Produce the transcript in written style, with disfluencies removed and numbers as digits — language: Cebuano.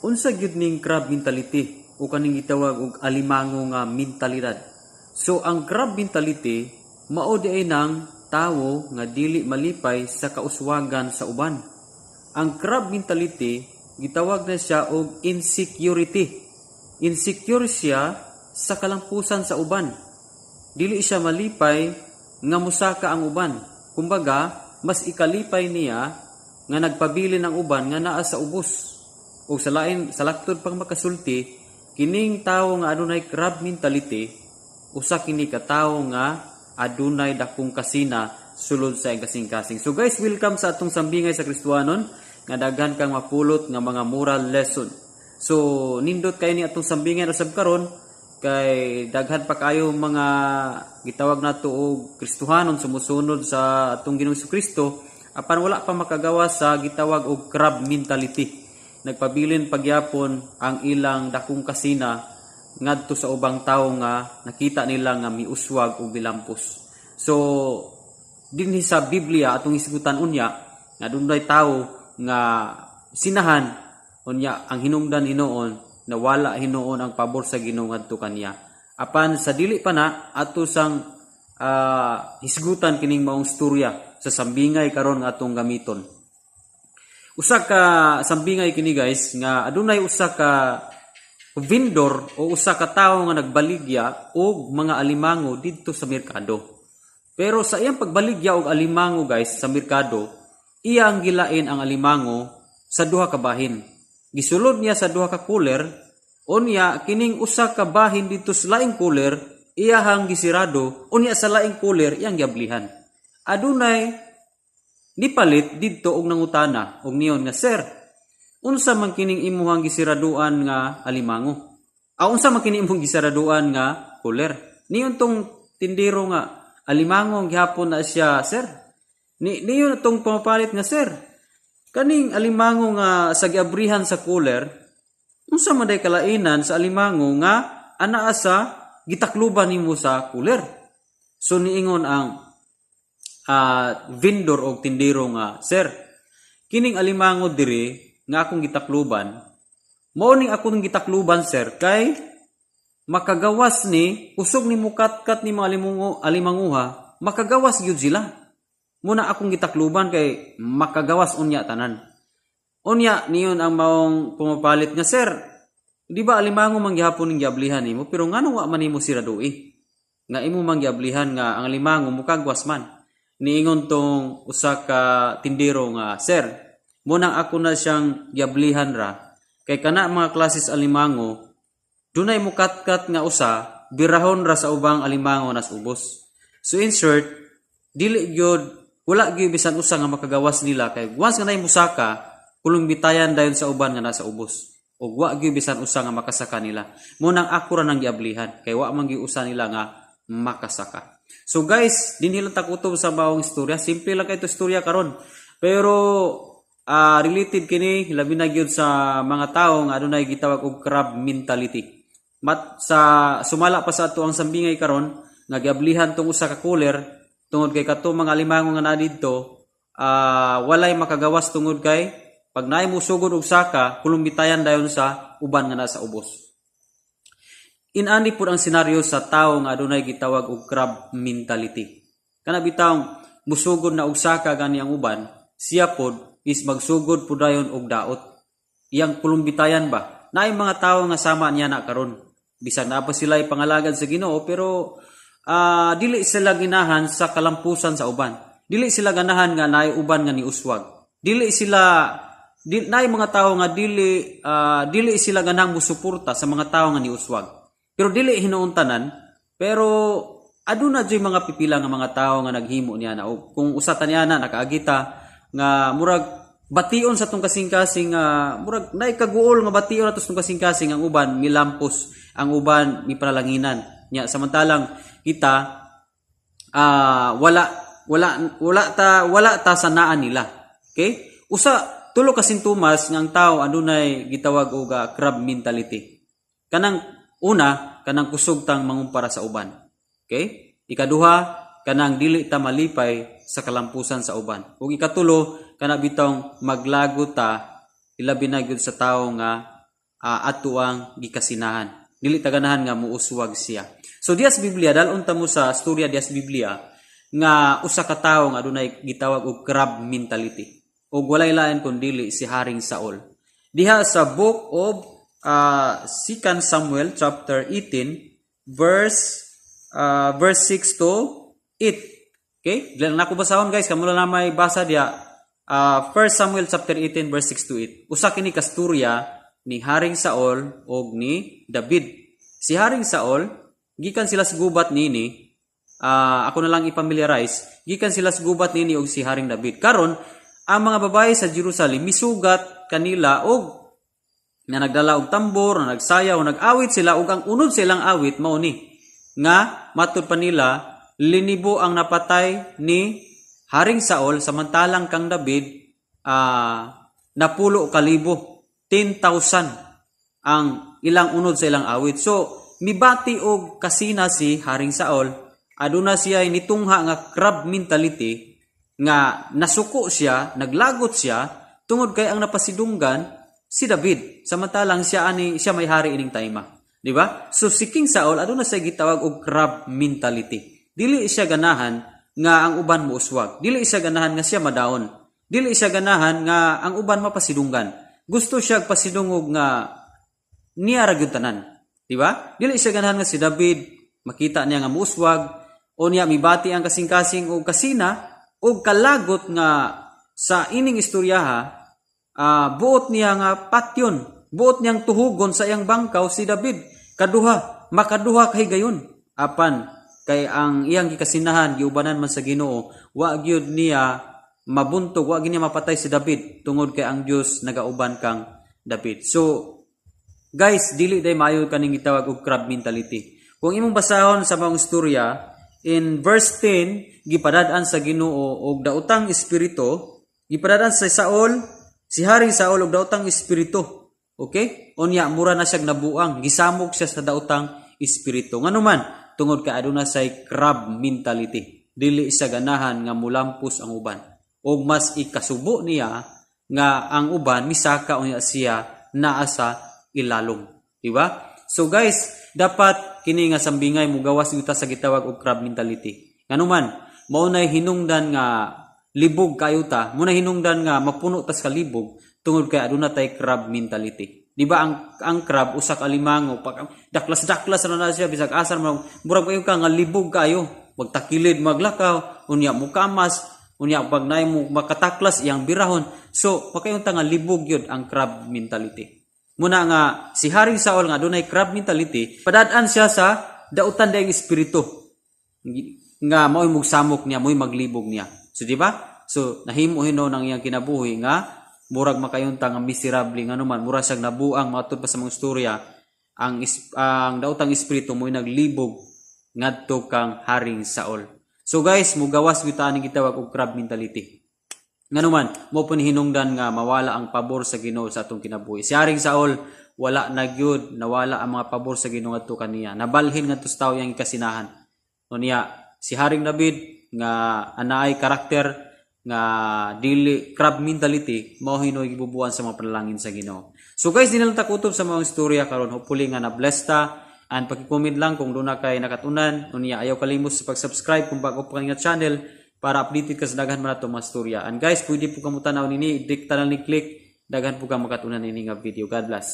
Unsa gyud ning crab mentality o kaning gitawag og alimango nga mentalidad? So ang crab mentality mao diay nang tawo nga dili malipay sa kauswagan sa uban. Ang crab mentality, gitawag na siya og insecurity. Insecure siya sa kalampusan sa uban. Dili siya malipay nga musaka ang uban. Kumbaga, mas ikalipay niya nga nagpabilin ang uban nga naa sa ubos. O sa lain, sa laktod pang makasulti, kining tawo nga adunay crab mentality, usa kini ka tawo nga adunay dakong kasina sulod sa iyang kasing-kasing. So guys, welcome sa atong sambingay sa Kristohanon nga daghan kang mapulot nga mga moral lesson. So nindot kay ni atong sambingay usab karon kay daghan pa kayo mga gitawag nato og Kristohanon, sumusunod sa atong Ginoong Kristo, apan wala pa makagawa sa gitawag og crab mentality. Nagpabilin pagyapon ang ilang dakong kasina ngadto sa ubang tawo nga nakita nila nga miuswag og milampos. So dinhi sa Biblia atong hisgutan unya nga dunay tawo nga sinahan, unya ang hinungdan hinuon na wala hinuon ang pabor sa Ginoo ngadto kaniya. Apan sa dili pa na ato sang hisgutan kining maong storya sa sambingay karon nga atong gamiton. Usa ka sambingay kini, guys, nga adunay usa ka vendor o usa ka tawo nga nagbaligya og mga alimango didto sa merkado. Pero sa iyang pagbaligya og alimango, guys, sa merkado, iya ang gilain ang alimango sa duha ka bahin. Gisulod niya sa duha ka cooler, unya kining usa ka bahin didto sa laing cooler iyahang gisirado, unya sa laing cooler iyang giablihan. Adunay nipalit didto og nangutana og niingon nga, "Sir, unsa man kining imuhang gisiraduan nga alimango? Ah, unsa man kini imong gisiraduan nga cooler?" Niingon tong tindero nga, "Alimango ang gihapon na siya, sir." Ni niingon tong pamapalit nga, "Sir, kaning alimango nga sa giabrihan sa cooler, unsa man day kalainan sa alimango nga anaa sa gitakluban nimo sa cooler?" So niingon ang vendor og tindero nga, "Sir, kining alimango diri nga akong gitakluban, mao ning akong gitakluban, sir, kay makagawas ni, kusog ni mukatkat ni mga alimungo, alimanguha, makagawas gyud sila. Muna akong gitakluban kay makagawas unya tanan." Unya niingon ang maong pumapalit nga, "Sir, di ba alimango man gihapon ning giablihan nimo, pero ngano wa man nimo siradui nga imo man giablihan nga ang alimango mukagwas man?" Niingon tong usa ka tindero nga, "Sir, munang ako na siyang giablihan ra kay kana mga klases alimango dunay mukatkat nga usa, birahon ra sa ubang alimango nas ubos." So in short, dili gyud, wala gyud bisan usa nga makagawas nila kay once nga nay musaka, kulong bitayan dayon sa uban nga nasa ubos. Ug wa gyud bisan usa nga makasaka nila. Munang ako ra nang giablihan kay wa man gyud usa nila nga makasaka. So guys, dinhi lang takutob sa maong istorya. Simple lang kay to istorya karon. Pero related kini labi na gyud sa mga tawo nga adunay gitawag og crab mentality. Mat sa sumala pa sa ato ang sambingay karon nga giablihan tong usa ka cooler tungod kay kato mga alimango nga naa didto walay makagawas tungod kay pag naay musugod og saka, kulumbitayan dayon sa uban nga nasa ubos. Inani pud ang senaryo sa tawo nga adunay gitawag og crab mentality. Kana bitawng musugod na og saka gani ang uban, siya pod is magsugod pud dayon og daot. Iyang kulumbitayan ba? Naay mga tawo nga sama niya na karon. Bisan naa pa sila pangalagad sa Ginoo, pero dili sila ginahan sa kalampusan sa uban. Dili sila ganahan nga naay uban nga niuswag. Dili sila di, naay mga tawo nga dili sila ganahang musuporta sa mga tawo nga niuswag. Pero dili hinuon tanan, pero aduna jud mga pipila nga mga tawo nga naghimo niya na o kung usa ta niya na nakaagita nga murag bation sa tong kasing-kasing nga murag naay kaguol nga bation ato sa tong kasing-kasing ang uban milampos, ang uban mipanalanginan nya, samantalang kita wala ta sa naa nila. Okay, usa tulo ka sintomas nga ang tao adunay gitawag og crab mentality. Kanang una, kanang kusog tang mangumpara sa uban. Okay, ikaduha, kanang dili ta malipay sa kalampusan sa uban, ug ikatulo, kana bitong maglago ta, ilabi na gyud sa tawo nga ato ang gikasinahan. Dili ta ganahan nga muuswag siya. So diya sa Biblia, dal-on ta mo sa storya diya sa Biblia nga usa ka tawo nga adunay gitawag og crab mentality. Og walay lain kun dili si Haring Saul. Diha sa book of 2 Samuel chapter 18 verse 6 to 8. Okay? Dili na ako basahon, guys, kamo na may basa diya. 1 Samuel chapter 18 verse 6 to 8. Usa kini ka storya ni Haring Saul og ni David. Si Haring Saul, gikan sila sa gubat nini, ako na lang i-familiarize, gikan sila sa gubat nini og si Haring David. Karon, ang mga babae sa Jerusalem misugat kanila og nga nagdala og tambor, na nagsayaw, nag-awit sila ug ang unod sa ilang awit mao ni nga matud pa nila linibo ang napatay ni Haring Saul, samantalang kang David napulo kalibo, 10,000 ang ilang unod sa ilang awit. So mibati og kasina si Haring Saul, aduna siya nitungha nga crab mentality nga nasuko siya, naglagot siya tungod kay ang napasidunggan si David samantalang siya ani siya may hari ining taima. Di ba? So si King Saul, aduna siya gitawag og crab mentality. Dili siya ganahan nga ang uban mouswag. Dili siya ganahan nga siya madaon. Dili siya ganahan nga ang uban mapasidunggan. Gusto siya pasidungog nga niya ra gyud tanan. Di ba? Dili siya ganahan nga si David makita niya nga muuswag o niya mibati ang kasing-kasing o kasina o kalagot nga sa ining istoryaha, buot niya nga patyon, buot niyang tuhugon sa iyang bangkaw si David. Kaduha, makaduha kay gayon. Apan kay ang iyang gikasinahan giubanan man sa Ginoo, wa gyud niya mabuntog, wa gyud niya mapatay si David tungod kay ang Dios nagauban kang David. So guys, dili day maayo kaning gitawag og crab mentality. Kung imong basahon sa mga istorya, in verse 10, gipadad-an sa Ginoo og daotang espiritu, gipadad-an sa Saul, si Haring Saul og daotang espiritu. Okay? Unya mura na siyang nabuang, gisamok siya sa daotang espiritu. Ngano man, tungod kay aduna say crab mentality. Dili siya ganahan nga mulampos ang uban. Og mas ikasubo niya nga ang uban misaka, unya siya naa sa ilalom. Di ba? So guys, dapat kini nga sambingay mugawas yuta sa gitawag og crab mentality. Nganuman, mao nay hinungdan nga libog kayo ta, mao nay hinungdan nga mapuno tas kalibog tungod kay aduna tay crab mentality. Di ba ang crab usa ka alimango, pag daklas-daklas na siya bisag asa man, murag kayo ka nga libog kayo, magtakilid maglakaw, unya mukamas, unya pag naay mo makataklas iyang birahon. So pakayon ta nga libog yun ang crab mentality. Muna nga si Haring Saul nga adunay crab mentality, padad-an siya sa dautan dayang espiritu nga mao'y mugsamok niya, mo'y maglibog niya. So di ba? So nahimo hinuon ang iyang kinabuhi nga murag makayunta nga miserable, nga naman mura siyang nabuang. Matud pa sa mga istorya, ang daotang espiritu mo'y naglibog ngadto kang Haring Saul. So guys, mugawas gyud ta ani gitawag og crab mentality. Nganuman, mo po ni hinungdan nga mawala ang pabor sa Ginoo sa atong kinabuhi. Si Haring Saul, wala na gyud, nawala ang mga pabor sa Ginoo ngadto kaniya. Nabalhin ngadto sa tawo iyang kasinahan. Unya, si Haring David nga anaay karakter nga dili crab mentality, mao hinuoy gibubuan sa mga panalangin sa Ginoo. So guys, di na lang ta kutob sa mga istorya karon. Hopefully nga na-bless ta. And paki-comment lang kung duna kay nakatunan. Unya ayaw kalimot sa pag-subscribe kung bago pa nga channel para updated ka sa daghan man nato mga storya. And guys, pwede po kamo tanaw nini, i-click na ni click, daghan po ka makatunan nini nga video. God bless.